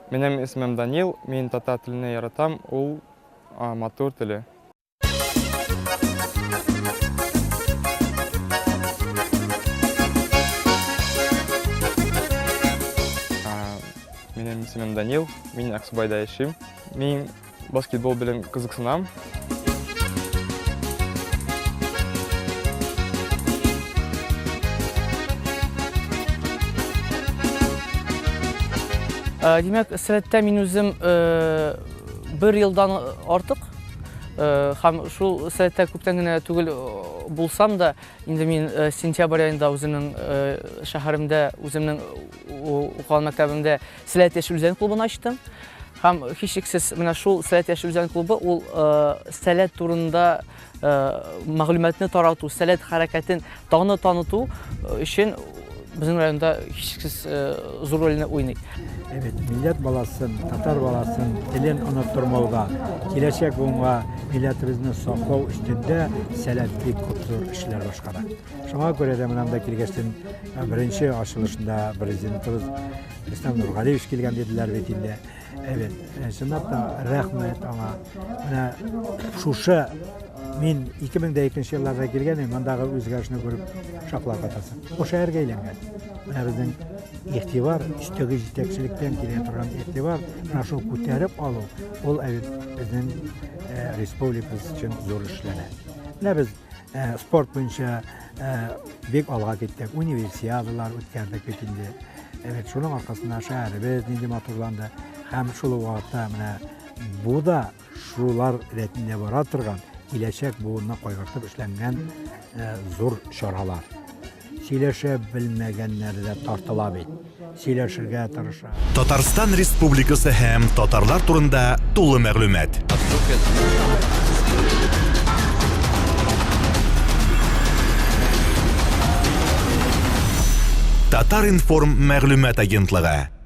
Минем исемем Данил, мин татар телене яратам, ул матур теле. Минем исемем Данил, мин Аксубайда яшим. Мин баскетбол белән кызыксынам. Э, димәк, сәләттә мин үзем э, бер елдан артык э, һәм шул сәләттә күптән генә түгел булсам да, инде мин сентябрь аенда үземнең шәһәремдә, үземнең укыган мәктәбемдә Сәләт яшел үзән клубын ачтым. Һәм һичшиксез менә шул Сәләт яшел үзән клубы ул сәләт турында мәгълүматны тарату, сәләт хәрәкәтен таны таныту өчен безнең районда һичшиксез зур рольне уйный. Әйбәт, милләт баласын, татар баласын телен оныттырмауда, киләчәк буынга милләтебезне саклау өстендә Сәләт бик күп зур эшләр башкара. Шуңа күрә дә менә монда килгәчтен беренче ачылышында президентыбыз Рөстәм Нургалиевич килгән диделәр бит инде. Әйбәт, чынлап та рәхмәт аңа. Менә шушы мин 2002 елларда килгән идем, мондагы үзгәрешне күреп шаклар катасың. Бу шәһәргә әйләнгән. Менә безнең игътибар, өстәге җитәкчелектән килә торган игътибар, менә шул күтәреп алу, ул әйбәт безнең республикабыз өчен зур эшләнә. Менә без спорт буенча бик алга киттек, универсиадалар үткәрдек бит инде. Әйбәт, шуның аркасында шәһәребез нинди матурланды. Һәм шул ук вакытта менә бу да шулар рәтендә бара торган, киләчәк буынны кайгыртып эшләнгән зур чаралар. Сөйләшә белмәгәннәре дә тартыла бит. Сөйләшергә тырыша. Татарстан Республикасы һәм татарлар турында тулы мәгълүмат. Татар-информ мәгълүмат агентлыгы.